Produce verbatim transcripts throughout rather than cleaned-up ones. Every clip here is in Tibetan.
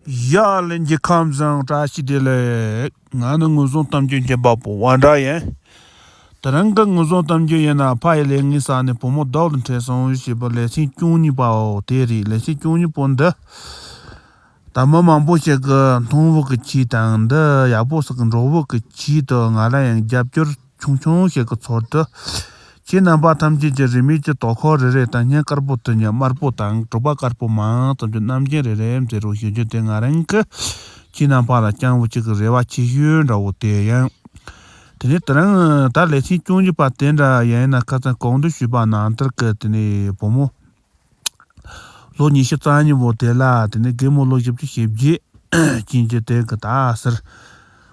ཡ་ལན་གྱི་ཁམས་བཟང་བཀྲ་ཤིས་བདེ་ལེགས། ང་ནི་དངོས་བཟང་གཏམ་རྒྱུད་འཁྱམས་པ་པོ་དབང་གྲགས་ཡིན། དེ་རིང་གི་དངོས་བཟང་གཏམ་རྒྱུད་ཡིན་ན། ཕ་ཡི་ལས་ངན་བསགས་ནས་བུ་མོ་བདག་ལ་འཕྲད་སོང་ཞེས་པའི་ལེ་ཚན་བཅུ་གཉིས་པའོ། དེ་རེད། ལེ་ཚན་བཅུ་གཉིས་པོ་འདི། ད་མི་མང་པོ་ཞིག་གི་མཐོང་བུ་གི་ཆེད་དང་འདི་ཡག་པོ་ཞིག་གི་འགྲོ་བུ་གི་ཆེད་དུ་ང་ལ་ཡང་རྒྱབ་སྐྱོར་ཆུང་ཆུང་ཞིག་གི་ཚུལ་དུ། ཁྱེད་རྣམ་པ་ཐམས་ཅད་ཀྱི་རིན་མེད་ཀྱི་དོ་ཁུར་རེ་རེ་དང་། སྙིང་དཀར་པོ་དེ་ཉིད་དམར་པོ་དང་། གྲོད་པ་དཀར་པོ་མང་ཙམ་གྱི་རྣམ་མཁྱེན་རེ་རེ་མཛད་རོགས་ཞུ་རྒྱུ་དེ་ང་རང་གི་ཁྱེད་རྣམ་པ་ལ་བཅངས་བུ་གཅིག་གི་རེ་བ་ཆེ་ཤོས་འདྲ་བོ་དེ་ཡིན། དེ་ནས་དེ་རིང་ད་ལེ་ཚན་བཅུ་གཉིས་པ་དེ་འདྲ་ཡིན་ན། ཁ་སང་གོང་དུ་ཞུས་པ་ནང་ལྟར་གི་དེ་ནས་བུ་མོ་ལོ་ཉི་ཤུ་རྩ་གཉིས་པོ་དེ་ལ། དེ་ནས་རྒན་མོ་ལོ་བཞི་བཅུ་ཞེ་བརྒྱད་ཅན་གྱི་དེ་གི་ད་ཟེར།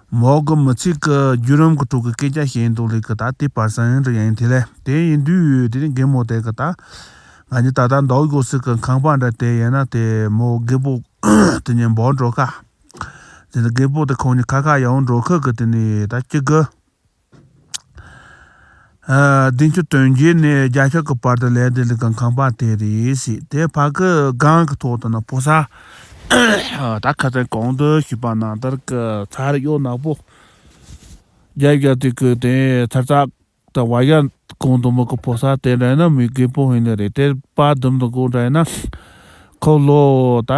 མོ་གི་མི་ཚེ་གི་བརྒྱུད་རིམ་གི་ཁྲོད་ཀྱི་སྐད་ཆ་བཤད་འདུག་ལེ་གི། ད་དེ་བར་སང་འདྲ་ཡིན་དེ་ལས། དེ་ཡིན་དུས་དེ་ནས་རྒན་མོ་དེ་གི་ད་ང་གཉིས་ད་ལྟ་འདུག་དགོས་སྲིད་གི་ཁང་པ་འདྲ་དེ་ཡིན་ན། དེ་མོ་རྒད་པོ་དེ་ནས་འབོ་འགྲོ་ཁ། དེ་ནས་རྒད་པོ་དེ་ཁོང་གཉིས་ཁ་ཁ་ཡང་འགྲོ་ཁ་གི། དེ་ནས་ད་གཅིག་གི། ཨ། བདུན་ཅུ་དོན་བརྒྱད་ནས་བརྒྱད་ཅུ་གི་བར་དུ་ལས་དེ་ལས་གང་ཁང་པ་དེ་རེད་ཟེར། དེ་ཕ་གི་སྒང་གི་ཐོག་ཏུ་ན་ཕོ་གསར། ད་ཁ་སང་གོང་དུ་ཞུས་པ་ནང་ལྟར་གི་ཚ་རུ་གཡོག་ནག་པོ་རྒྱབ་རྒྱབ་དེ་གི་དེ་ཚར་ཚག་དང་བ་ཡ་གོང་དུ་མོ་གི་ཕོ་གསར་དེ་འདྲ་ཡིན་ན་མི་རྒད་པོ་ཡིན་ནི་རེད། དེ་པ་དུམ་དུ་གོ་འདྲ་ཡིན་ན་ཁོ་ལོ་ད།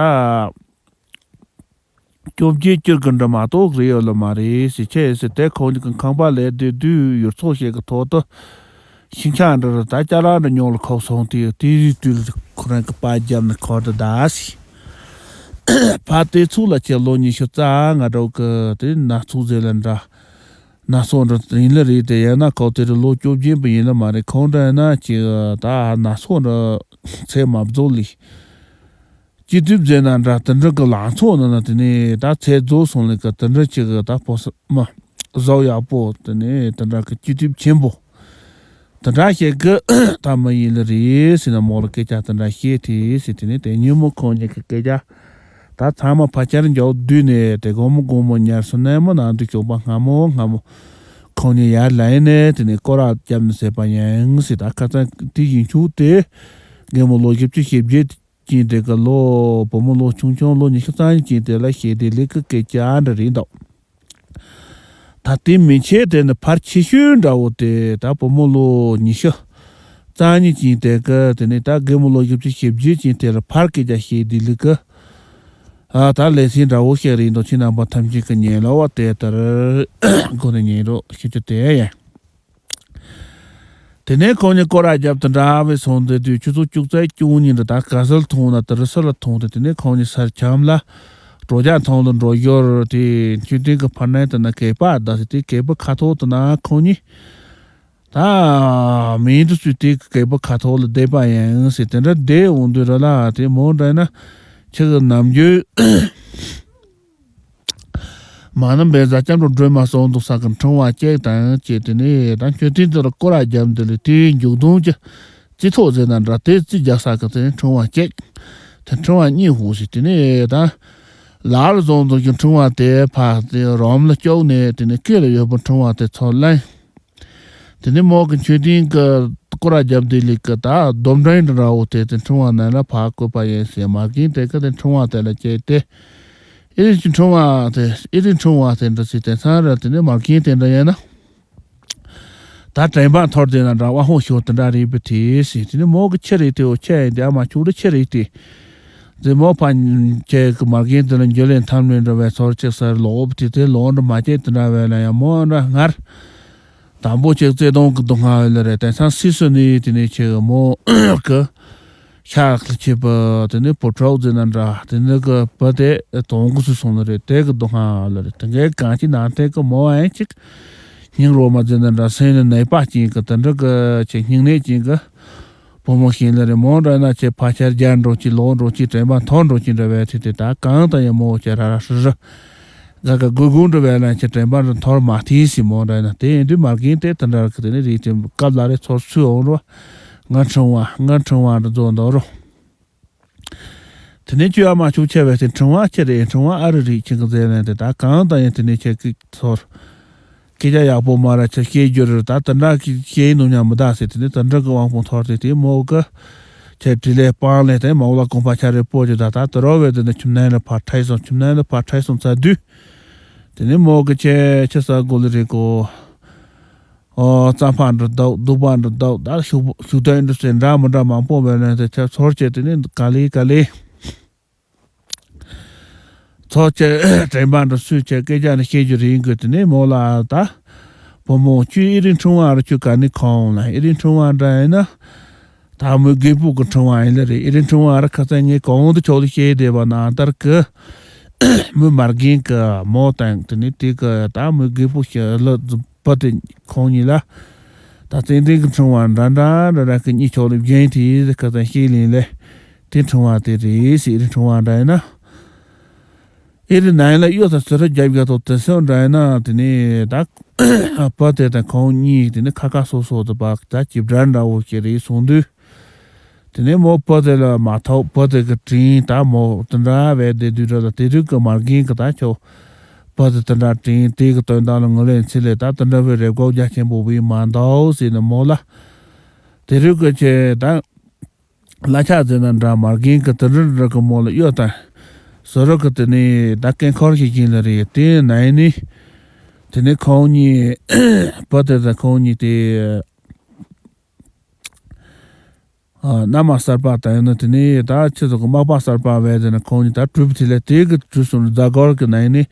བཅོ་བརྒྱད་བཅུ་གི་འདྲ་མ་གཏོགས་རེད་ཡོད་ལ་མ་རེད་ཟེར། ཆེ་ཟེར་དེ་ཁོང་གཉིས་ཀྱི་ཁང་པ་ལས་དེ་དུས་ཡུལ་ཚོ་ཞིག་གི་ཐོག་ཏུ་ཤིང་ཆ་འདྲ་རུ་ད་ཅ་ལག་འདྲ་ཉོ་ལ་ཁོག་སོང་དུས། དེའི་དུས་ལ་ཁོ་རང་གི་པ་རྒྱབ་ནས་ཁོ་དེ་ད་ཟེར། ཕ་དེ་ཚོ་ལ་ཁྱེད་ལོ་ཉི་ཤུ་རྩ་ལྔ་འགྲོ་གི། དེ་ན་ཚོད་ཟེར་ལ་འདྲ། ན་ཚོད་འདྲ་ཡིན་ལ་རེད། དེ་ཡིན་ན་ཁོ་དེ་རུ་ལོ་བཅོ་བརྒྱད་པོ་ཡིན་ལ་མ་རེད། ཁོང་འདྲ་ཡིན་ན་ཅིག་ད་ན་ཚོད་འདྲ་ཚད་མ་རྫོགས་ལི། སྐྱིད་སྡུག་ཟེར་ན་འདྲ། དེ་འདྲ་གི་ལང་ཚོ་ནང་ན་དེ་ནས་ད་ཚེ་རྫོགས་སོང་ལེ་གི། དེ་འདྲ་ཅིག་གི་ད་ཕོ་གསར་མ་བཟོ་ཡག་པོ། དེ་ནས་དེ་འདྲ་གི་སྐྱིད་སྡུག་ཆེན་པོ་དེ་འདྲ་ཞིག་གི་ད་མ་ཡིན་ལེ་རེད་ཟེར་ན། མོ་ལ་སྐད་ཆ་དེ་འདྲ་བཤད་དེ་ཟེར། དེ་ནས་དེ་ཉིན་མོ་ཁོང་གཉིས་ཀྱི་སྐད་ཆ་ད་ཚང་མ་ཕལ་ཆེར་མཇུག་བསྡུས་ནས། དེ་དགོང་མོ་དགོང་མོ་ཉལ་སོང་ནས་མོ་ནང་དུ་ཞོགས་པ་སྔ་མོ་སྔ་མོ་ཁོང་གཉིས་ཡར་ལངས་ནས་དེ་ནས་སྐོར་ར་བརྒྱབ་ནས་ཟེར་བ་ཡིན་ཟེར། ད་ཁ་སང་དེ་ཡིན་ཆུག་སྟེ་རྒན་མོ་ལོ་བཞི་བཅུ་ཞེ་བརྒྱད་ཅན་དེ་གི་ལོ། བུ་མོ་ལོ་ཆུང་ཆུང་ལོ་ཉི་ཤུ་རྩ་གཉིས་ཅན་དེ་ལ་བཤད་དེ་ལེ་གི་སྐད་ཆ་འདྲ་རེད་འདུག་ད་དེ་མན་ཆད་དེ་ནི་ཕལ་ཆེ་ཤོས་འདྲ་བོ་དེ་ད་བུ་མོ་ལོ་ཉི་ཤུ་རྩ་གཉིས་ཅན་དེ་གི་དེ་ནི་ད་རྒན་མོ་ལོ་བཞི་བཅུ་ཞེ་བརྒྱད་ཅན་དེ་ལ་ཕར་སྐད་ཆ་བཤད་དེ་ལེ་གི། ཨ། ད་ལེ་ཚན་འདྲ་བོ་ཞིག་རེད་འདུག་ཁྱེད་རྣམ་པ་ཐམས་ཅད་ཀྱི་ཉན་ལ་བ་དེ་ལྟར་སྒོ་ནས་ཉན་རོགས་ཞུ་རྒྱུ་དེ་ཡིན། དེ་ནས་ཁོང་གཉིས་སྐོར་ར་བརྒྱབ་དེ་འདྲ་བའི་སོང་དེ་དུས་ཆུ་ཚོད་བཅུ་གཅིག་བཅུ་གཉིས་འདྲ། ད་ག་སར་ཐོན་ན་དེ་རུ་སུ་ལ་ཐོན་ཏེ། དེ་ནས་ཁོང་གཉིས་སར་ཁྱམས་ལ་གྲོ་རྒྱག་ཐོག་ལ་འགྲོ་ཞོར། དེ་མཆོད་རྟེན་གྱི་ཕར་ནང་དེ་ན་གད་པ་བརྡབས་ཟེར། དེ་གད་པ་ཁ་ཐོག་དེ་ན་ཁོང་གཉིས་ད་མིང་དུ་ཚུད་དེ་གད་པ་ཁ་ཐོག་ལ་བསྡད་པ་ཡིན་ཟེར། དེ་འདྲ་བསྡད་འོང་དུས་ར་ལ། དེ་མོ་འདྲ་ན་ཁྱེད་ཀྱི་ནམ་རྒྱུན་མ་ནམ་པའི་ཟ་ཅམ་རུ་སྒྲོལ་མ་སོང་འདུག་ས་གི་ཕྲེང་བ་གཅིག་དང་བཅས། དེ་ནས་ད་མཆོད་རྟེན་དེ་ལ་སྐོར་ར་བརྒྱབ་འདི་ལ་དེའི་མཇུག་སྡོམ་གྱི་རྩི་ཐོག་ཟེར་ན་འདྲ། དེ་རྩི་རྒྱག་ས་གི་དེ་ཕྲེང་བ་གཅིག་དེ་ཕྲེང་བ་གཉིས་ཧུ་ཟེར། དེ་ནས་ད་ལ་ལ་བཟུང་འདུག་གི་ཕྲེང་བ་དེ་ཕར་དེ་རོམ་ལ་བཅུག་ནས། དེ་ནས་སྐེ་ལ་ཡོད་པའི་ཕྲེང་བ་དེ་ཚུར་ལེན། དེ་ནས་མོ་གི་མཆོད་རྟེན་གྱི་སྐོར་ར་བརྒྱབ་དེ་ལེ་གི་ད་སྡོམ་འདྲེན་འདྲ་འདྲ་བོ་དེ་དེ་ཕྲེང་བ་ནང་ལ་ཕར་བཀོད་པ་ཡིན་ཟེར། མ་རྒན་དེ་གི་དེ་ཕྲེང་བ་དེ་ལ་བཅད་དེ། ཨེ་རིག་ཕྲེང་བ་དེ་ཨེ་རིག་ཕྲེང་བ་དེ་འདྲ་ཟེར། དེང་སང་ར་དེ་ནས་མ་རྒན་དེ་འདྲ་ཡིན་ན། ད་དྲན་པ་འཐོར་དེ་ན་འདྲ་བ་ཧོ་ཤོ་དེ་འདྲ་རེད་པ་དེ་ཟེར། དེ་ནས་མོ་གི་ཆི་རེད་དེ། འོ་ཆི་ཡིན་དེ། ཨ་མ་ཁྱོད་ར་ཆི་རེད་དེ། དེ་མོ་ཕ་ཁྱེད་ཀྱི་མ་རྒན་དེ་ལ་འགྱུར་ལེན་ཐམ་ལེན་འདྲ་བའི་ཚོར་ཅིག་སར་ལོག་པ་དེ། དེ་ལོག་འདྲ་མ་བྱེད་དེ་འདྲ་བས་ལ་ཡང་མོ་འདྲ་སྔར། དང་པོ་ཅིག་བརྩེ་དུང་གི་སྡུག་བསྔལ་ལ་རེད། དེང་སང་སིས་སུ་ནི་དེ་ནས་ཁྱེད་ཀྱི་མོ་གི་ཤག་ལ་ཆེ་བ་དེ་ནས་བུ་ཕྲུག་ཟེར་ན་འདྲ། དེ་ནས་གི་བུ་དེ་དོང་གི་སུ་སོང་ལ་རེད། དེ་གི་སྡུག་བསྔལ་ལ་རེད། དེ་གའི་གང་ཅི་ནང་དེ་གི་མོ་ཨེ་ཅིག་སྙིང་རོ་མ་ཟེར་ན་འདྲ། སེམས་ནི་ནད་པ་ཅན་གི་དེ་འདྲ་གི་ཆེ་སྙིང་ནད་ཅན་གི་བུ་མོ་ཞིག་ལ་རེད། མོ་འདྲ་ན་ཆེ་ཕལ་ཆེར་རྒྱལ་འགྲོ་ཅི་ལོག་འགྲོ་ཅི་དྲན་པ་འཐོར་འགྲོ་ཅི་འདྲ་བས་དེ་དེ་ད་གང་ལྟར་ཡང་མོ་ཆེ་ར་ར་ཧྲི་ཧྲི། ག་ག་གུ་གུ་འདྲ་བས་ལན་ཆེ་དྲན་པ་འདྲ་འཐོར་མ་ཐིས་སི་མོ་འདྲ་ན། དེ་ཡིན་དུས་མ་རྒན་དེ་དེ་འདྲ་གི་དེ་ནི་རིགས་དེ་སྐབས་ལ་རེ་ཚོར་ཚུལ་འོང་རོ། ང་ཕྲེང་བ་ང་ཕྲེང་བ་འདྲ་མཛོ་འདོག་རོ། དེ་ནས་ཁྱོད་ཨ་མ་ཁྱོད་ཆེ་བས་དེ་ཕྲེང་བ་ཁྱེད་རེད། ཕྲེང་བ་ཨ་རི་རིགས་ཁྱེད་གི་ཟེར་ལན་དེ་ད་གང་ལྟར་ཡང་དེ་ནས་ཁྱེད་ཀྱི་ཚོར། སྐད་ཆ་ཡག་པོ་མ་ར་ཆེ་སྐད་རྒྱུ་རེད། ད་དེ་འདྲ་གི་སྐད་ཡིན་ནོ་ཉམས་མི་ད་ཟེར། དེ་ནས་དེ་འདྲ་གི་དབང་པོ་འཐོར་ཏེ་དེ་མོ་གི་ ཁྱེད་དྲིན་ལས་སྤང་ལས་དེ་མ་འོ་ལ་གོང་འཕར་ཆ་རེ་སྤོ་རྒྱུ་ད་ད་དུ་རོ་བས་དེ་ནི་ཁྱིམ་ནང་ལ་ཕར་ཁྲལ་སོང་། ཁྱིམ་ནང་ལ་ཕར་ཁྲལ་སོང་ཚར་དུས། དེ་ནི་མོ་གི་ཁྱེད་ཁྱེད་ས་གོ་ལི་རེད་གོ། ཨོ་རྩམ་པ་འདྲ་འདུག་སྡུག་པ་འདྲ་འདུག་ད་ཤུག་ཤུག་ཐོན་འདྲ་ཟེར་འདྲ་མི་འདྲ་མང་པོ་བས་ལན་དེ་ཁྱེད་ཚོར་བྱས་དེ་ནི་ག་ལེ་ག་ལེ། ཚོགས་ཆེ་དྲན་པ་འདྲ་སུས་ཆེ་སྐད་ཆ་ནི་བཤད་རྒྱུ་རེད་གི། དེ་ནས་མོ་ལ་ད་བུ་མོ་ཁྱོད་ཨི་རིན་ཁྲུང་བ་ར་ཁྱོད་ག་ནས་ཁོང་ལ་ཨི་རིན་ཁྲུང་བ་འདྲ་ཡིན་ན། ད་མོའི་རྒད་པོ་གི་ཁྲུང་བ་ཡིན་ལ་རེད། ཨི་རིན་ཁྲུང་བ་ར་ཁ་སང་ངས་གོང་དུ་ཁྱོད་ལ་བཤད་བསྡད་པ་ན་ཨ་ལྟར་གི་མོའི་མ་རྒན་གི་མོ་དང་དེ་ནས་དེ་གི་ད་མོའི་རྒད་པོ་ཞིག་ལ་བུ་དེ་ཁོང་གཉིས་ལ། ད་ཙན་དན་གྱི་ཕྲེང་བ་འདྲ་འདྲ་འདྲ་འདྲ་གི་གཉིས་ཆོག་ལ་བཞེངས་དེ་ཁ་ཙམ་ཤེས་ལིན་ལས། དེ་ཕྲེང་བ་དེ་རེད་ཟེར། ཨི་རི་ཕྲེང་བ་འདྲ་ཡིན་ན། ཨི་རི་ནང་ལ་གཡོ་དང་ཟུར་རྒྱབ་རྒྱ་དང་དེ་སོགས་འདྲ་ཡིན་ན། དེ་ནས་ད་བུ་དེ་དང་ཁོང་གཉིས་དེ་ནས་ཁ་ཁ་སོ་སོ་དུ་བག་ད་ཅིབ་འདྲ་འདྲ་བོ་ཞིག་རེད་སོང་དུས། དེ་ནས་མོ་བུ་དེ་ལ་མ་ཐོག་བུ་དེ་གི་དྲིན་ད་མོ་དེ་འདྲ་བས་དེ་དུས་འདྲ་ལ་དེ་དུས་ཀྱི་མ་རྒན་གི་ད་ཁྱོད་བུ་དེ་དེ་འདྲ་དྲིན་དེ་གི་དོན་དག་ལ་ངོས་ལེན་ཚིག་ལས་ད་དེ་འདྲ་བའི་རེ་སྒུག་རྒྱ་ཆེན་པོ་བས་མ་འདུག་ཟེར་ནས་མོ་ལ་དེ་རིགས་ཀྱི་ཆེ་ད་གླ་ཆ་ཟེར་ན་འདྲ་མ་རྒན་གི་དེ་འདྲ་འདྲ་གི་མོ་ལ་གཡོ་དང་བཟོ་རོགས་གི་དེ་ནས་ད་སྐད་འཁོར་ཞིག་ཡིན་ལ་རེད། དེ་ནས་ནི་དེ་ནས་ཁོང་གཉིས་བུ་དེ་དང་ཁོང་གཉིས་དེ། ཨ། མནའ་མ་གསར་པ་དང་ཡང་ན་དེ་ནས་ད་ཁྱེད་ཚོ་གི་མག་པ་གསར་པ་བས་དེ་ན་ཁོང་གཉིས་ད་གྲུབ་དེ་ལས་དེ་གི་གྲུབ་སོང་རྫ་སྒོར་གི་ནང་ནས་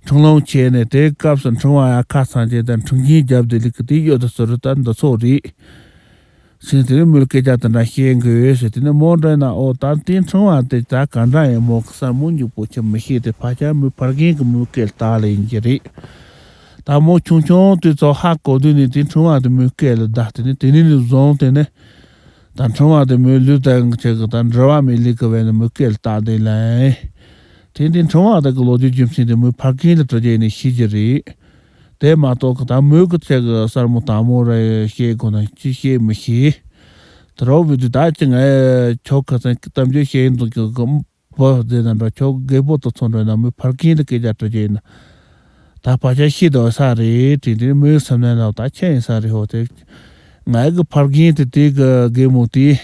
ཁྲིམས་ལོང་བྱས་ནས་དེ་སྐབས་སུ་ཁྲིམས་བ་ཡ་ཁ་ཚང་བྱས་དང་ཁྲིམས་འགན་བརྒྱབ་དེ་ལི་གི་དེ་ཡོད་དུ་ཟེར་ད་འདི་ཚོ་རེད། ཟིན་དེ་ནས་མོལ་སྐད་ཆ་དེ་འདྲ་བཤད་དགོས་ཟེར། དེ་ནས་མོ་འདྲ་ན་ཨོ་ད་དེ་ཁྲིམས་བ་དེ་ད་ག་འདྲ་ཡིན་མོ་གི་ས་མོ་མྱུག་པོ་ཆེ་མི་ཤེས་དེ་ཕ་ཆ་མོའི་ཕ་རྒན་གི་མོའི་སྐད་ལྟ་ལ་ཡིན་གྱི་རེད། ད་མོ་ཆུང་ཆུང་དུས་ཚོད་ཧ་གོ་དུས་ནས་དེ་ཁྲིམས་བ་དེ་མོའི་སྐད་ལ་བདག་དེ་ནས་དེ་ནས་ནས་བཟུང་དེ་ནས། ད་ཕྲེང་བ་དེ་མོའི་ལུས་དང་ཆེ་གི་ད་འབྲེལ་བ་མེད་ལི་གི་བས་ནི་མོའི་སྐད་ལ་བཏགས་དེ་ལན། དེ་འདི་ཕྲེང་བ་དེ་གི་ལོ་རྒྱུས་རྒྱུ་མཚན་དེ་མོའི་ཕ་རྒན་ལ་དྲི་རྒྱུ་ནི་ཤེས་ཀྱི་རེད། དེ་མ་གཏོགས་གི་ད་མོའི་གི་ཆེ་གི་གསར་མོ་དང་མོ་རེ་བཤད་དགོས་ན་ཅི་བཤད་མི་ཤེས། དེ་རོགས་བུ་དུ་ད་ཅི་ངས་ཁྱོད་ཁ་སང་གི་གཏམ་རྒྱུད་བཤད་འདུག་གི་གི་བུ་ཟེར་ན་འདྲ་ཁྱོད་རྒད་པོ་དང་མཚོན་འདྲ་ན་མོའི་ཕ་རྒན་དེ་སྐད་ཆ་དྲི་རྒྱུ་ཡིན་ན། ད་ཕ་ཆ་ཤི་དོ་ས་རེད་དྲིན་དེ་མོའི་སེམས་ནང་ལ་ད་ཁྱད་ཡིན་ས་རེད་ཧོ་དེ། ང་གི་ཕ་རྒན་དེ་དེ་གི་རྒན་མོ་དེ།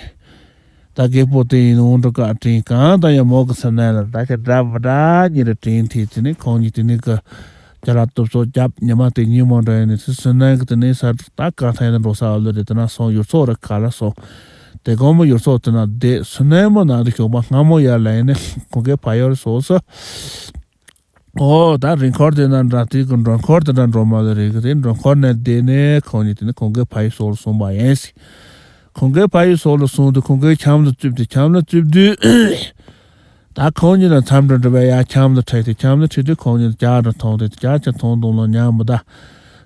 ད་རྒད་པོ་དེ་ཡིན་འོང་འགྲོ་ག་དྲིན་གང་ད་ཡང་མོ་གི་སེམས་ནང་ལ་ད་ཁྱེད་འདྲ་མི་འདྲ་གཉིས་རེ་དྲིན་དེ་དེ་ནི་ཁོང་གཉིས་དེ་ནི་གི་ཅ་ལག་སྟོབས་སོ་རྒྱབ་ཉི་མ་དེ་ཉིན་མོ་འདྲ་ཡིན་ནི་དེ་སེམས་ནང་གི་དེ་ནི་ས་ད་གང་ཐད་ནས་འགྲོ་ས་ཨ་ལོ་རེད། དེ་ན་སོང་ཡུལ་ཚོ་རེ་ག་ལ་སོང་། དེ་གོང་མོ་ཡུལ་ཚོ་དེ་ན་བསྡད་སེམས་ནང་མོ་ནང་དུ་ཞོགས་པ་སྔ་མོ་ཡར་ལ་ཡིན་ནི་ཁོང་གི་ཕ་ཡུལ་སོ་སོ། ཨོ་ད་རི་འཁོར་དེ་ན་འདྲ་དེ་གི་མགྲོན་འཁོར་དེ་འདྲ་འགྲོ་མ་ལ་རེད་གི། དེ་མགྲོན་འཁོར་ནས་བསྡད་ནས་ཁོང་གཉིས་དེ་ནི་ཁོང་གི་ཕ་ཡུལ་སོགས་ལ་སོང་བ་ཡིན་སྲིད། ཁོང་གི་ཕ་ཡུལ་སོགས་ལ་སོང་དུས་ཁོང་གི་ཁྱམས་ལ་བཙུད་དེ་ཁྱམས་ལ་བཙུད་དུས། ད་ཁོང་གཉིས་ལ་འཚམས་འདྲི་འདྲི་བས་ཡ་ཁྱམས་ལ་ཁྲིད་དེ་ཁྱམས་ལ་ཁྲིད་དུས་ཁོང་གཉིས་ལ་ཇ་འདྲ་འཐུང་དེ་ཇ་ཅིག་འཐུང་འདུག་ལ་ཉམས་མི་ད་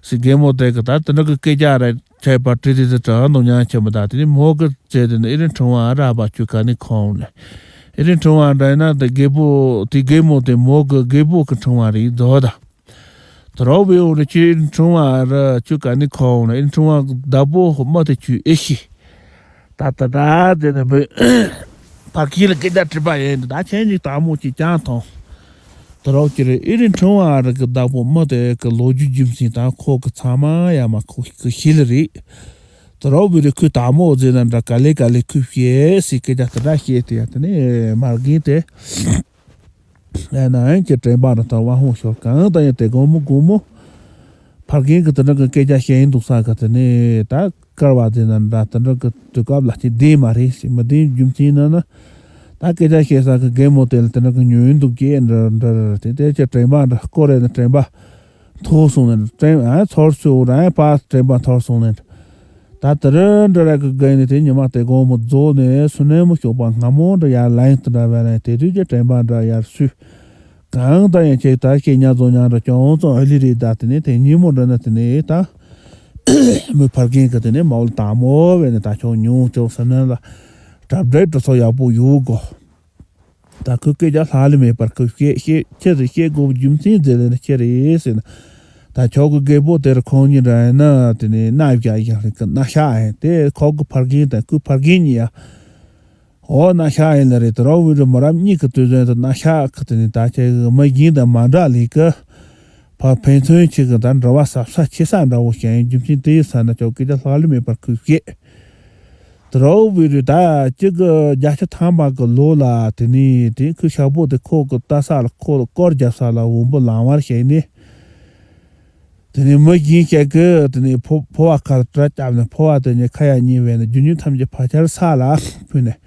སྲིད། རྒན་མོ་དེ་གི་ད་དེ་འདྲ་གི་སྐད་ཆ་རེ་བྱས་པ་དྲི་དེ་དེ་དྲག་འདུག་ཉམས་ཆེ་མི་ད། དེ་ནི་མོ་གི་བྱས་དེ་ནི་ཨི་རིན་ཕྲེང་བ་ར་བ་ཁྱོད་ག་ནས་ཁོང་ནས་ཨི་རིན་ཕྲེང་བ་འདྲ་ཡིན་ན་དེ་རྒད་པོ་དེ་རྒན་མོ་དེ་མོ་གི་རྒད་པོ་གི་ཕྲེང་བ་རེད་འདུག་ད། དེ་རོགས་བེའུ་ནི་ཁྱོད་ཨི་རིན་ཕྲེང་བ་ར་ཁྱོད་ག་ནས་ཁོང་ནས་ཨི་རིན་ཕྲེང་བ་བདག་པོ་མ་དེ་ཁྱོད་ཨེ་ཤི། ད་ད་ད་དེ་ནི་བུ་ཕ་གི་ལ་སྐད་ཆ་དྲིས་པ་ཡིན་ད་ཁྱེད་ཀྱིས་དག་མོ་ཅིག་ཀྱང་མཐོང་། དེ་རོགས་ཀྱི་རེད། ཨི་རིན་ཕྲེང་བ་ར་གི་བདག་པོ་མ་དེ་གི་ལོ་རྒྱུས་རྒྱུ་མཚན་དང་ཁོ་གི་ཚང་མ་ཡ་མ་ཁོ་གི་ཤེས་ལ་རེད། དེ་རོགས་བུ་རེ་ཁོས་དག་མོ་ཟེར་ན་འདྲ་ག་ལེ་ག་ལེ་ཁོས་བཤད་སྲིད་སྐད་ཆ་དེ་འདྲ་བཤད་དེ་ཡ་དེ་ནས་མ་རྒན་དེ། ཡང་ན་ཡང་ཁྱེད་དྲན་པ་ར་ད་དབང་ཧོ་ཤོར་གང་ད་ཡང་དེ་དགོང་མོ་དགོང་མོ། ཕ་རྒན་གི་དེ་འདྲ་གི་སྐད་ཆ་བཤད་ཡིན་འདུག་ས་ག་དེ་ནས་ད་སྐར་བ་དེ་ན་འདྲ་དེ་འདྲ་གི་དུས་སྐབས་ལ་ཅིག་བདེན་མ་རེད་ཞེས་མི་བདེན་རྒྱུ་མཚན་ན་ན། ད་སྐད་ཆ་བཤད་ས་གི་རྒན་མོ་དེ་ལ་དེ་འདྲ་གི་ཉོན་འདུག་གེ་འདྲ་འདྲ་རེད་དེ་དེ་ཁྱེད་དྲན་པ་འདྲ་སྐོར་རེ་ན་དྲན་པ་ཐོར་སོང་ནས་དྲན་ཨ་ཚོར་སོང་ར་ཨ་ཕ་དྲན་པ་ཐོར་སོང་ནས། ད་དེ་རིང་འདྲ་ར་གི་དགོས་ནི་དེ་ཉི་མ་དེ་དགོང་མོ་རྫོགས་ནས་སུ་ནས་མོ་ཞོགས་པ་སྔ་མོ་འདྲ་ཡར་ལངས་དུ་འདྲ་བས་ལངས་དེ་དུས་ཀྱི་དྲན་པ་འདྲ་ཡར་སུས། གང་ལྟར་ཡང་ཁྱེད་ད་ཁྱེད་ཉ་རྫོང་ཉང་འདྲ་ཅུང་ཙམ་ཨ་ལི་རེད་ད་དེ་ནས་དེ་ཉིན་མོ་འདྲ་ན་དེ་ནས་ད་མི་ཕར་རྒན་གི་དེ་ནས་མ་འོལ་དང་མོ་བས་ནས་ད་ཆོག་ཉུང་ཆོག་ས་ནས་ལ་གྲབས་འདྲ་འདྲ་ཚོ་ཡག་པོ་ཡོད་གོ། ད་ཁོས་སྐད་ཆ་ལྷག་ལུས་མེད་པར་ཁོས་བཤད་བཤད་ཁྱེད་རེ་བཤད་དགོས་རྒྱུ་མཚན་མཛད་ལས་ན་ཁྱེད་རེད་ཟེར་ན། ད་ཁྱོད་ཀྱི་རྒད་པོ་དེར་ཁོང་གཉིས་འདྲ་ཡིན་ན་དེ་ནས་མནའ་བཞག་ཡང་རེད་ཀི་མནའ་ཤག་ཡིན་དེ་ཁོ་གི་ཕ་རྒན་དང་ཁོའི་ཕ་རྒན་གཉིས་ཡ། འོ་མནའ་ཤག་ཡིན་ལ་རེད་དེ་རོགས་བུ་རུ་མོ་རབས་གཉིས་ཀྱི་དུས་ཚོད་དུ་མནའ་ཤག་གི་དེ་ནས་ད་ཁྱེད་ཀྱི་མི་རྒན་དང་མ་འདྲ་ལས་ཀི། ཕ་ཕན་ཚུན་གཅིག་གི་ད་འབྲེལ་བ་ཟབ་ས་ཆེ་ས་འདྲ་བོ་ཞིག་ཡིན་རྒྱུ་མཚན་དེ་ཡིན་ས་ན་ཁྱོད་སྐད་ཆ་ལྷག་ལུས་མེད་པར་ཁོས་བཤད། རའོ་བི་རུ་ད་གཅིག་གི་བརྒྱད་ཅུ་ཐམ་པ་གི་ལོ་ལ་དེ་ནས་དེ་ཁོའི་ཤག་པོ་དེ་ཁོ་གི་ལྟ་ས་ལ་ཁོ་ལ་སྐོར་རྒྱབ་ས་ལ་འོམ་བུ་ལང་བར་བྱས་ནས། དེ་ནས་མི་གཞན་ཞིག་གིས་དེ་ནས་ཕོ་ཕོ་བ་ཁར་གྲི་བརྒྱབ་ནས་ཕོ་བ་དེ་ནས་ཁ་ཡ་ཉེ་བས་ནས་རྒྱུ་ཉོན་ཐམས་ཅད་ཕར་ཆེར་ས་ལ་ཕུལ་ནས།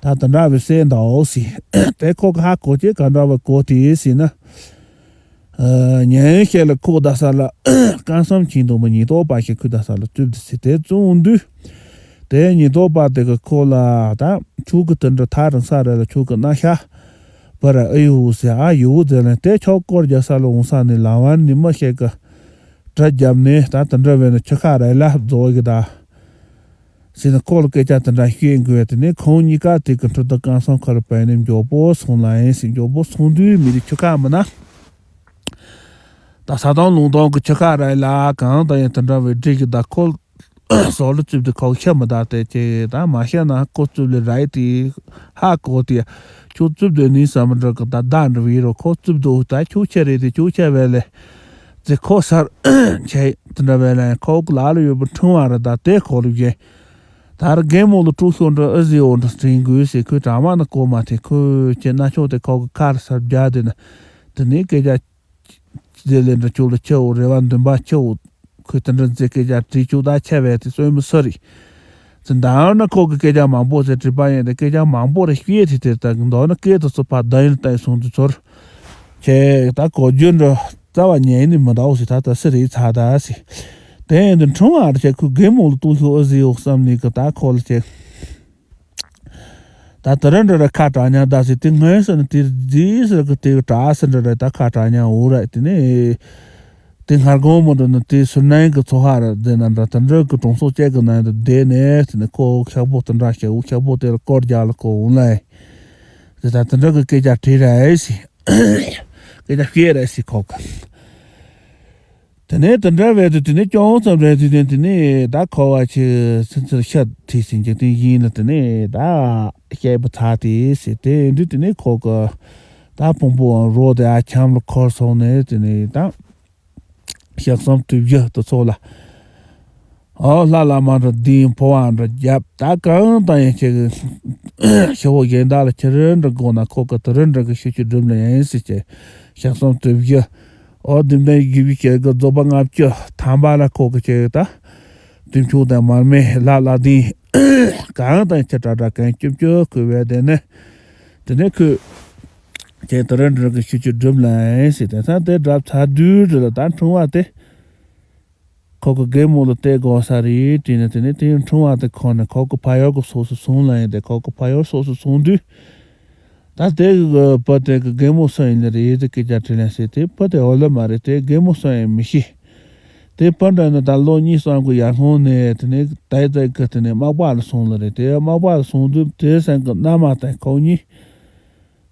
ད་དེ་འདྲ་བའི་སྲས་འདའོ་ཟེར། དེ་ཁོ་གི་ཧ་གོ་ཅེས་ག་འདྲ་བ་གོ་དེ་ཟེར་ན། ཉན་ཤེས་ལ་ཁོ་ད་ས་ལ་ཀན་སམ་ཆིང་དུ་མི་ཉིས་ཐོག་པ་ཞིག་ཁོས་ད་ས་ལ་བཙུབས་ཏེ་ཟེར་དེ་བཙུན་དུས། དེ་ཉིས་ཐོག་པ་དེ་གི་ཁོ་ལ་ད་ཁྱོད་ཀྱི་དེ་འདྲ་ཐག་རིང་ས་རེད་ལ་ཁྱོད་ཀྱི་རྣ་ཤ་བར་ཨེ་ཡོད་ཟེར། ཨ་ཡོད་ཟེར་ལ་དེ་ཁྱོད་སྐོར་རྒྱག་ས་ལ་འོང་ས་ནས་ལམ་བར་ནས་མི་ཞིག་གི་གྲི་བརྒྱབ་ནས་ད་དེ་འདྲ་བས་ན་ཁྱི་ཁ་རལ་ལ་རྫོགས་གི་ད། ཟེར་ནས་ཁོ་ལ་སྐད་ཆ་དེ་འདྲ་བཤད་དགོས་པས། དེ་ནས་ཁོང་གཉིས་ཀ་དེ་གི་འཕྲོ་དུ་ཀན་སམ་ཁ་ལ་བབས་ནས་མགྱོགས་པོ་སོང་ལ་ཡིན་ཟེར། མགྱོགས་པོ་སོང་དུས་མི་རིགས་ཁྱི་ཁ་མིན་ན། ད་ས་དང་ལུང་སྟོང་གི་ཁྱི་ཁ་རལ་ལ་གང་དང་ཡང་དེ་འདྲ་བའི་འདྲེ་གི་ད་ཁོ་སོགས་ལ་བཙུགས་ཏེ་ཁོ་ཁྱི་མི་ད་དེ་ཅེ་ད་མ་ཤེས་ན་ཁོ་བཙུགས་ལས་རལ་དེ་ཧ་གོ་དེ་ཁྱོད་བཙུགས་དེ་ནི་བསམ་འདྲ་གི་ད་ད་འདྲ་བའི་རོ་ཁོ་བཙུགས་དོ་ད་ཁྱོད་ཁྱི་རེད་དེ་ཁྱོད་ཁྱི་བས་ལས་ཟེར་ཁོ་སར་ཁྱི་དེ་འདྲ་བས་ལས་ཁོ་གི་ལ་ལ་ཡོད་པའི་ཕྲེང་བ་ར་ད་དེ་ཁོ་ལ་བཞིན། ད་ར་རྒན་མོ་ལ་དཀྲུག་ཤོག་འདྲ་ཨ་ཟི་འོ་འདྲ་དྲན་དགོས་ཟེར། ཁོས་གྲ་མ་ན་གོ་མ་ཐེ་ཁོས་ཁྱེད་རྣ་ཆོག་དེ་ཁོ་གི་ཁ་ར་སར་བརྒྱབ་དེ་ན། དེ་ནས་སྐད་ཆ་དེ་ལས་འདྲ་ཁྱོད་ལ་ཁྱི་འོ་རེ་བ་འདུན་པ་ཁྱི་འོ། ཁོས་དེ་འདྲ་མཛད་སྐད་ཆ་དྲིས་ཁྱོད་ད་ཁྱི་བས་དེ་གསོན་མི་སུ་རེད། ཟེར་མདང་ན་ཁོ་གི་སྐད་ཆ་མང་པོ་ཟེར་དྲིས་པ་ཡིན་ཏེ་སྐད་ཆ་མང་པོ་རེ་བཤད་དེ་དེ་ལྟ་གི་མདོར་ན་སྐད་དུ་ཚུད་པ་བདག་ཡིན་ལྟ་ཡི་སོང་དུ་ཚོར། ཁྱེད་ད་གོ་རྒྱུ་འདྲ་རྩ་བ་ཉན་ནི་མི་འདའོ་ཟེར། ད་ད་སུ་རེད་ཚ་ད་ཟེར། དེ་ཡིན་དུས་ཁྲུང་བ་རེ་ཁྱེད་ཁོའི་རྒན་མོ་ལ་གཏུག་ཤོག་ཨ་ཟེར་ཡོད་བསམ་ནས་གི་ད་ཁོ་ལ་ཁྱེད། ད་དེ་རིང་འདྲ་ར་ཁ་གྲག་ཉག་ད་ཟེར་དེ་སྔོན་སོ་ནི་དེ་རྫིས་ཟེར་གི་དེ་གྲག་སེ་འདྲ་ར་ད་ཁ་གྲག་ཉག་འོ་ར་དེ་ནས། དེ་སྔར་གོང་མོ་འདྲ་ནི་དེ་སུ་ནན་གི་ཚོ་ཧ་ར་དེ་ན་འདྲ་དེ་འདྲ་གི་གྲོང་ཚོ་བཅས་གི་ནང་དུ་བསྡད་ནས་དེ་ནས་ཁོ་ཤག་པོ་དེ་འདྲ་ཤག་འུ་ཤག་པོ་དེ་ལ་སྐོར་རྒྱག་ལ་ཁོ་འོང་ལ་ཡིན། དེ་ད་དེ་འདྲ་གི་སྐད་ཆ་དྲིས་ར་ཨེ་སི། སྐད་ཆ་བཤད་ར་ཨེ་སི་ཁོ་གི། དེ་ནས་དེ་འདྲ་བས་དུ་དེ་ནས་ཅུང་ཙམ་རེ་དུས་དེ་ནས་ད་ཁོ་བ་ཆེ་ཚུན་ཚོད་ཤ་ཐིག་ཟིན་གྱི་དེ་ཡིན་ལ་དེ་ནས་ད་སྐྱེས་པ་ཚ་དེ་ཟེར་དེ་འདྲ་དེ་ནས་ཁོ་གི་ད་ཕུང་པོའང་རོ་དེ་ཨ་ཁྱམས་ལ་འཁོར་སོང་ནས་དེ་ནས་ད་ཞག་གསུམ་དུས་བཞི་དུ་ཚོགས་ལ། ཨོ་ལྷ་བླ་མ་འདྲ་འདིའི་འཕོ་བ་འདྲ་རྒྱབ་ད་གང་དང་ཡང་ཆེ་གི་ཞི་བོ་གཞན་དག་ལ་ཁྱེད་རེ་འདྲ་དགོངས་ན་ཁོ་གི་དེ་རེ་འདྲ་གི་ཤུ་ཆུ་སྒྲུབ་ལ་ཡིན་ཟེར་གྱི་ཞག་གསུམ་དུས་བཞི། ཨོ་བདུན་ལྡན་བཞི་བཞི་བྱེད་གི་རྫོགས་པ་ལྔ་བཅུ་ཐམ་པ་ལ་ཁོ་གི་ཆེ་གི་ད་དུས་མཆོག་དང་མར་མེ་ལྷ་ལ་དིན་གང་དང་ཁྱེད་དྲག་དྲག་གན་བཅུ་བཅུ་ཁུ་བས་དེ་ནི་དེ་ནི་ཁུ་ཁྱེད་དེ་རེ་འདྲ་གི་ཤུ་ཆུ་སྒྲུབ་ལ་ཡིན་ཟེར་དེ་ཚང་དེ་འདྲ་ཚ་དུས་རེ་ལ་ད་འཁྲུངས་བ་དེ། ཁོ་གི་རྒན་མོ་ལ་བལྟས་དགོས་ས་རེད་དྲིས་ནས་དེ་ནས་དེའི་འཁྲུངས་བ་དེ་ཁོ་ནས་ཁོ་གི་ཕ་ཡུལ་གི་ཕྱོགས་སུ་སོང་ལ་ཡིན་ཏེ་ཁོ་གི་ཕ་ཡུལ་ཕྱོགས་སུ་སོང་དུས། ད་དེ་གི་བུ་དེ་གི་རྒན་མོ་སུ་ཡིན་ནི་རེད་དེ་སྐད་ཆ་དྲིས་ལན་ཟེར་དེ་བུ་དེ་འོ་ལེ་མ་རེད་དེ་རྒན་མོ་སུ་ཡིན་མི་ཤེས། དེ་བུ་འདྲ་ནི་ད་ལོ་གཉིས་གསུམ་གི་ཡར་སྔོན་ནས་དེ་ནས་ད་ད་གི་དེ་ནས་མག་པ་ལ་སོང་ལ་རེད་དེ་མག་པ་ལ་སོང་དུས་དེ་སང་གི་མནའ་མ་དང་ཁོ་གཉིས།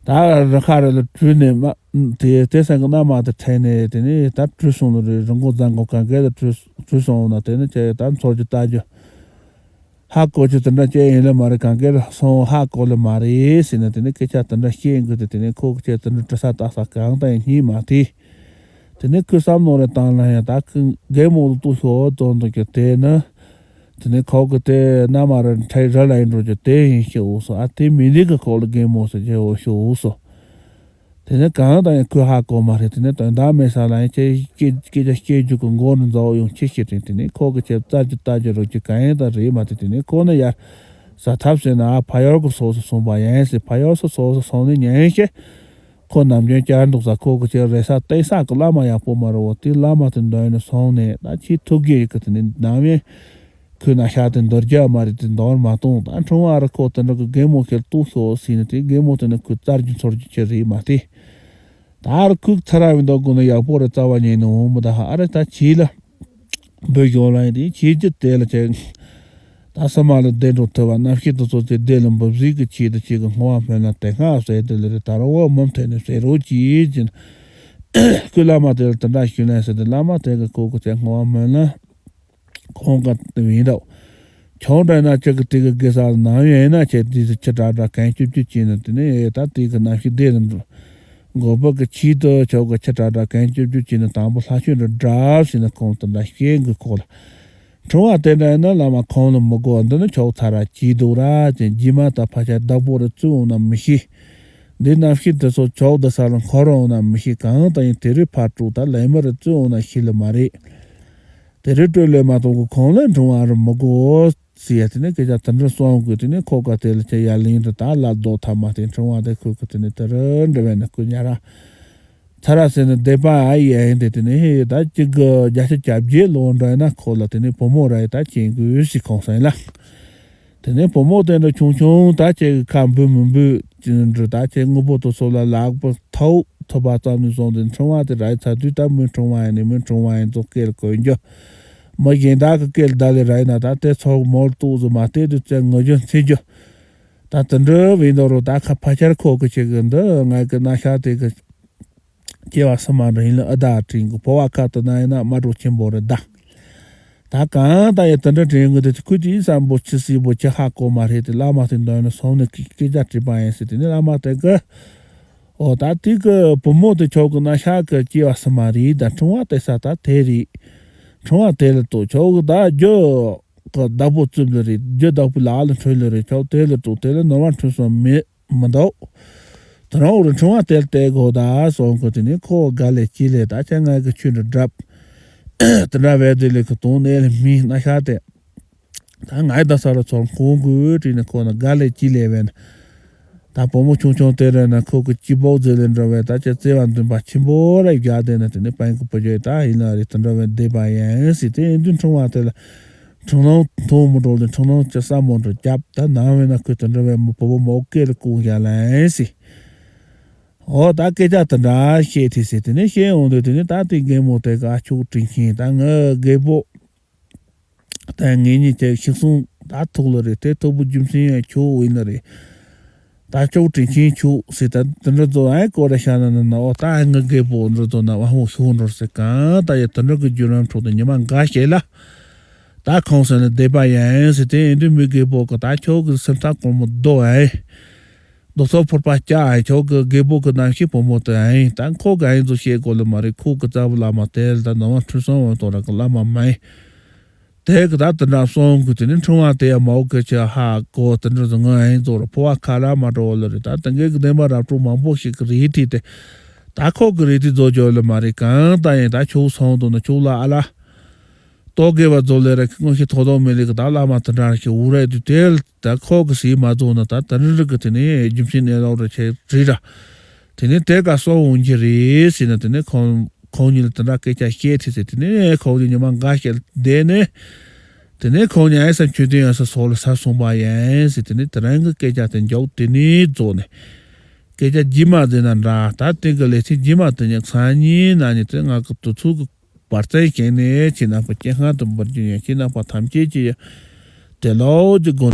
ད་རི་ཁ་རི་ལ་བྲོས་ནས་མ་དེ་དེ་སང་གི་མནའ་མ་དེ་ཁྲིད་ནས་དེ་ནས་ད་བྲོས་སོང་ལ་རེད། རི་མགོ་རྫ་མགོ་གང་ག་ལ་བྲོས་བྲོས་སོང་ན་དེ་ནས་ཁྱེད་ད་ཚོར་རྒྱུ་ལྟ་རྒྱུ་ཧ་གོ་རྒྱུ་དེ་འདྲ་ཅི་ཡིན་ལ་མ་རེད། གང་ག་ལ་སོང་ཧ་གོ་ལ་མ་རེད་ཟེར་ནས་དེ་ནས་སྐད་ཆ་དེ་འདྲ་བཤད་དགོས་ཏེ་དེ་ནས་ཁོ་གི་ཁྱེད་དེ་འདྲ་དྲི་ས་ལྟ་ས་གང་ལྟ་ཡང་སྙིང་མ་ཐིག་དེ་ནས་ཁོས་བསམ་བློ་རེ་བཏང་ན་ཡང་ད་ཁོས་རྒན་མོ་ལ་གཏུག་ཤོག་བཙོང་འདུག་གི་དེ་ནི། དེ་ནས་ཁོ་གི་དེ་མནའ་མ་ར་འཕྲལ་ར་ལ་ཡིན་འགྲོ་རྒྱུ་དེ་ཡིན་ཤེས་འུ་སོ། ཨ་དེ་མི་འདི་གི་ཁོག་ལ་རྒན་མོ་ཟེར་གྱི་འུ་ཤོ་འུ་སོ། དེ་ནས་གང་དང་ཡང་ཁོས་ཧ་གོ་མ་རེད། དེ་ནས་དོན་དག་མེད་ས་ལ་ཡང་ཁྱེད་སྐད་སྐད་ཆ་བཤད་རྒྱུ་གི་མགོ་ནས་མཛའ་བོ་ཡོང་ཁྱི་ཤི་དྲན། དེ་ནས་ཁོ་གི་ཁྱེད་བཙལ་རྒྱུ་ལྟ་རྒྱུ་རོགས་ཀྱི་གང་ཡིན་དང་རེད་མ་དེ་དེ་ནས་ཁོ་ནི་ཡར་ཟ་ཐབས་ཟེར་ན་ཨ་ཕ་ཡུལ་གི་ཕྱོགས་སུ་སོང་པ་ཡིན་ཟེར། ཕ་ཡུལ་སུ་ཕྱོགས་སུ་སོང་ནས་ཉན་ཤེས། ཁོ་ནམ་རྒྱུན་བསྐྱར་འདུག་ས་ཁོ་གི་ཆེད་རེ་ས་བལྟས་ས་གི་བླ་མ་ཡག་པོ་མ་རེད་བ། དེ་བླ་མ་དེ་འདོན་ནས་སོང་ནས་ད་ཁྱི་ཐུག་གི་ཡི་གི་དེ་ནས་ནམ་ཡང་ཁོས་ན་ཤ་དེ་འདོར་རྒྱ་མ་རེད། དེ་འདོར་མ་གཏོང་། ད་འཁྲུངས་བ་ར་ཁོ་དེ་འདྲ་གི་རྒན་མོ་ཁྱེར་གཏུག་ཤོག་ཟེར་ནས་དེ་རྒན་མོ་དེ་ནས་ཁོས་བཙལ་རྒྱུ་འཚོལ་རྒྱུ་ཆེ་རེད་མ་དེ། ད་ར་ཁོས་ཚ་ར་བའི་མདོ་དགོས་ན་ཡག་པོ་རེད། རྩ་བ་ཉིད་ནས་འོང་མི་ད་ཧ་ཨ་རེ་ད་ཁྱི་ལ། འབུ་གཞོན་ལ་ཡིན་དེ་ཁྱེད་ཀྱི་དེ་ལ་བྱས། ད་ས་མ་ལ་བདེ་འགྲོ་ཐུབ་པ་རྣམ་ཤེས་དུ་ཚོ་དེ་བདེ་ལ་འབབ་གཟིགས་ཀྱི་ཆེད་དུ་ཁྱེད་ཀྱི་བསྔོ་བ་སྨོན་ལམ་དེ་སྔ་ཟེར་དེ་ལ་རེད། ད་རུང་བ་མུ་མཐུད་ནས་ཟེར་རོགས་གྱིས་ཀྱིན། སྐུ་བླ་མ་དེ་ལ་དེ་འདྲ་ཞུ་ལན་ཟེར་དེ་བླ་མ་དེ་གི་སྐུ་གི་ཆེད་བསྔོ་བ་སྨོན་ལམ་ཁོང་ག་དེ་ཡིན་འདྲ། ཁྱོད་འདྲ་ན་ཁྱེད་ཀྱི་དེ་གི་དགེ་ས་ལ་ནམ་ཡིན་ན་ཁྱེད་དེ་ཚོ་ཁྱི་དྲག་དྲག་གན་སྐྱོབ་སྐྱོབ་བྱས་ནས་དེ་ནས་ད་དེ་གི་རྣམ་ཤེས་བདེ་ལ་འགྲོ། མགོ་པོ་གི་ཆེད་དུ་ཆོག་གི་ཁྱི་དྲག་དྲག་གན་སྐྱོབ་སྐྱོབ་བྱས་ནས་དང་པོ་ལྷ་ཆོས་འདྲ་འདྲ་ཟེར་ནས་ཁོང་དེ་འདྲ་བཤད་དགོས་ཁོག་ལ། ཕྲེང་བ་དེ་འདྲ་ཡིན་ན་བླ་མ་ཁོང་ལ་མི་དགོས། འདི་ནི་ཁྱོད་ཚར་ར་གྱིས་འདུག་ར་ཅན། རྗེས་མ་ད་ཕལ་ཆེར་བདག་པོ་རུ་བཙུན་འོང་ན་མི་ཤེས། འདི་རྣམ་ཤེས་དེ་ཚོ་ཁྱོད་འདི་ས་ལ་འཁོར་འོང་ན་མི་ཤེས། གང་ལྟར་ཡིན་དེ་རིང་ཕར་དཀྲུགས། ད་ལས་མི་རུ་བཙུན་འོང་ན་ཤེས་ལེ་མ་རེད། དེ་རིང་སྤྲོད་ལེ་མ་གཏོང་གི། ཁོང་ལ་ཕྲེང་བ་རུ་མི་དགོས་ཟེར་ཡ། དེ་ནས་སྐད་ཆ་དེ་འདྲ་གསུང་དགོས། དེ་ནས་ཁོ་ག་དེ་ལ་ཁྱེད་ཡར་ལེན་དུ་ད་ལ་རྡོ་ཐ་མ་དེ་ཕྲེང་བ་དེ་ཁོས་ཁོ་དེ་ནས་དེ་རུ་འདྲ་བས་ན་ཁོ་ཉ་ར། ཚ་ར་ཟེར་ནས་བསྡད་པ་ཨ་ཡི་ཨ་ཡིན་ཏེ། དེ་ནས་ཧེ་ད་གཅིག་གི་བརྒྱ་ཆ་གྱ་བརྒྱད་ལོ་འདྲ་ཡིན་ན་ཁོ་ལ་དེ་ནས་བུ་མོ་ར་ཡི་ད་ཅན་དགོས་ཞིག་ཁོང་ས་ཡིན་ལ། དེ་ནས་བུ་མོ་དེ་འདྲ་ཆུང་ཆུང་ད་ཁྱེད་ཀྱི་ཁ་འབུད་མི་འབུད་ཅི་འདྲ་ད་ཁྱེད་དངོས་པོ་དུ་སོ་ལ་ལག་པ་ཐོག་ཐུབ་པ་ཙམ་ནས་བཟུང་སྟེ་ཕྲེང་བ་དེ་ར་ཡི་ཚ་དུས་ད་མི་ཕྲེང་བ་ཡིན་ནི་མི་ཕྲེང་བ་ཡིན་ཚོ་སྐད་གོན་རྒྱུ། མི་གཞན་དག་གི་སྐད་ལ་ད་ལས་ར་ཡིན་ན་ད་དེ་ཚོགས་མོལ་ཏོག་ཟིག་མ་བལྟས་དུས་ཙེ་ངུ་རྒྱུ་འཚིག་རྒྱུ། ད་དེ་འདྲ་བས་འདོར་རོ། ད་ཁ་ཕ་ཆར་ཁོག་གི་ཆེ་གི་འདི་ང་གི་ན་ཤ་དེ་གི་སྐྱེ་བ་སུ་མ་འདྲ་ཡིན་ལ་ཨ་ད་དྲིན་གི་ཕོ་བ་ཁ་དུ་ན་ཡིན་ན་མ་འགྲོ་ཆེན་པོ་རེད་ད། ད་གང་ད་ཡི་དེ་འདྲ་དྲིན་གི་དེ་ཁུ་ཅི་བསམ་པོ་ཆི་སི་པོ་ཆི་ཧ་གོ་མ་རེད་དེ། བླ་མ་དེ་འདོན་ནས་སོང་ནས་སྐད་ཆ་དྲིས་པ་ཡིན་ཟེར། དེ་ནས་བླ་མ་དེ་གི་ཨོ་ད་དེ་གི་བུ་མོ་དེ་ཁྱོད་གི་ན་ཤ་གི་སྐྱེ་བ་སུ་མ་རེད། ད་ཕྲེང་བ་དེ་ས་ད་དེ་རེད། ཕྲེང་བ་དེ་ལ་ལྟོས། ཁྱོད་གི་ད་རྒྱུ་གི་བདག་པོ་བཙུན་ལ་རེད། རྒྱུ་བདག་པོ་ལག་ལ་འཕྲོད་ལ་རེད། ཁྱོད་དེ་ལ་ལྟོས། དེ་ལ་ནོར་བ་འཕྲོད་སོང་མེད་མི་འདུག་དེ་རང་འོ་རུ་ཕྲེང་བ་དེ་ལ་བལྟས་གོ་ད་སོང་གི། དེ་ནས་ཁོ་ག་ལས་ཅི་ལས་ད་ཁྱེད་ང་གི་ཆུ་འདྲ་བྲབ། དེ་འདྲ་བས་དེ་ལས་གི་དོང་ནས་ལས་མི་ན་ཤ་དེ། ད་ང་ཡི་ད་ས་རུ་ཚོར་ཁོང་གི་དྲིས་ནས་ཁོ་ན་ག་ལས་ཅི་ལས་བས་ན། ད་བུ་མོ་ཆུང་ཆུང་དེ་རེད་ན་ཁོ་གི་སྐྱི་པོ་ཟེར་ལེ་འདྲ་བས་ད་ཁྱེད་བརྩེ་བ་འདུན་པ་ཆེན་པོ་ར་བཞག་དེ་ན། དེ་ནས་པན་གི་བུ་ཇོ་ད་ཡིན་ན་རེད། དེ་འདྲ་བས་བསྡད་པ་ཡིན་ཟེར། དེ་ཡིན་དུས་ཕྲེང་བ་དེ་ལ་ཕྲེང་ནང་མཐོང་མི་འགྲོ་ལེ། ཕྲེང་ནང་ཅི་ས་མོ་འགྲོ་རྒྱབ། ད་ནང་བས་ན་ཁོས་དེ་འདྲ་བས་མི་བུ་བུ་མོ་སྐད་ལ་ཀུང་བཞག་ལ་ཡིན་ཟེར། འོ་ད་སྐད་ཆ་དེ་འདྲ་བཤད་དེ་ཟེར། དེ་ནས་བཤད་འོང་དུས་དེ་ནས་ད་དེ་རྒན་མོ་དེ་ག་ཁྱོད་དྲིན་ཆེན་ད་ངའི་རྒད་པོ། ད་ངེད་གཉིས་ཀྱི་ཤིང་སོང་ད་ཐུག་ལ་རེད། དེ་ཐུག་པའི་རྒྱུ་མཚན་ཡང་ཁྱོད་ཡིན་ལ་རེད། ད་ཁྱོད་དྲིན་ཆེན་ཁྱོད་ཟེར། ད་དེ་འདྲ་ཚོ་ཨེ་ཀོ་ར་ཤ་ན་ན་ན་འོ་ད་ཨེ་ངའི་རྒད་པོ་འདྲ་ཚོ་ན་བ་ཧོ་ཤོ་འགྲོ་ཟེར། གང་ད་ཡ་དེ་འདྲ་གི་བརྒྱུད་རིམ་ཁྲོད་དུ་ཉི་མ་འགའ་ཤས་ལ་ད་ཁོང་ས་ན་བསྡད་པ་ཡིན་ཟེར། དེ་ཡིན་དུས་མི་རྒད་པོ་གི་ད་ཁྱོད་གི་སེམས་ཐག་གོར་མོ་རྡོ་ཨེ། རྡོ་སོལ་ཕོར་པ་བཀྱག་ཨེ། ཁྱོད་གི་རྒད་པོ་གི་རྣམ་ཤེས་བུ་མོ་དེ་ཨེ། ད་ཁོ་གི་ཨེ་ཚོ་བཤད་དགོས་ལ་མ་རེད། ཁོ་གི་རྩ་བུ་བླ་མ་དེ་ལ་ད་ནང་བ་ཁྲུས་གསོལ་འོང་དོ་ར་གི་བླ་མ་མ་ཨེ། དེ་གི་ད་དེ་འདྲ་སོང་གི་དེ་ནི་ཕྲེང་བ་དེ་ཡ་མའོ་གི་ཆ་ཧ་གོ་དེ་འདྲ་ཟོ་ང་ཨེ་ཚོ་ར་ཕོ་བ་ཁ་ར་མ་འགྲོ་ལ་རེད། ད་དེ་འགའི་གི་བདེན་པ་རབ་གྲོགས་མང་པོ་ཞིག་གི་རེད་དེ་དེ། ད་ཁོ་གི་རེད་དེ་ཚོ་བརྗོད་ལ་མ་རེད། གང་ད་ཡིན་ད་ཁྱོད་སོང་དོ་ན་ཁྱོད་ལ་ཨ་ལ། རྟོག་གེ་བ་རྫོགས་ལས་ར་ཁི་ཀོང་ཤི་ཐོག་ཐོག་མེ་ལི་གི་ད་བླ་མ་དེ་འདྲ་ཞིག་འུ་ར་དུ་དེ་ལ་ད་ཁོ་གི་སྲིད་མ་རྫོགས་ན་ད་ད་རི་རི་གི་དེ་ནས་རྒྱུ་མཚན་གནས་ལོག་ར་ཆེ་རི་ར། དེ་ནས་དེ་ག་སོ་འོང་གི་རེད་ཟེར་ན། དེ་ནས་ཁོང་ཁོང་གཉིས་ལ་དེ་འདྲ་སྐད་ཆ་བཤད་དེ་ཟེར། དེ་ནས་ཁོང་གཉིས་ཉི་མ་འགའ་ཤས་བསྡད་ནས། དེ་ནས་ཁོང་གཉིས་ཨེ་ས་མཆོད་རྟེན་ཡང་ས་སོགས་ལ་ས་སོང་པ་ཡིན་ཟེར། དེ་ནས་དེ་རང་གི་སྐད་ཆ་དེ་མཇུག་དེ་ནས་རྫོགས་ནས། སྐད་ཆ་རྗེས་མ་ཟེར་ན་འདྲ། ད་དེ་གི་ལས་ཚིག་རྗེས་མ་དེ་ཉག་སང་ཉིན་ན་ཉིན་དེ་ང་གི་དུས་ཚོད་ཀྱི་བར་བརྩད་བཞེངས་ནས་ཁྱེད་རྣམ་པ་སྐྱེ་ཁམས་དུ་འབར་རྒྱུ་ཡིན། ཁྱེད་རྣམ་པ་ཐམས་ཅད་ཀྱིས་དེ་ལོག་གི་དགོངས།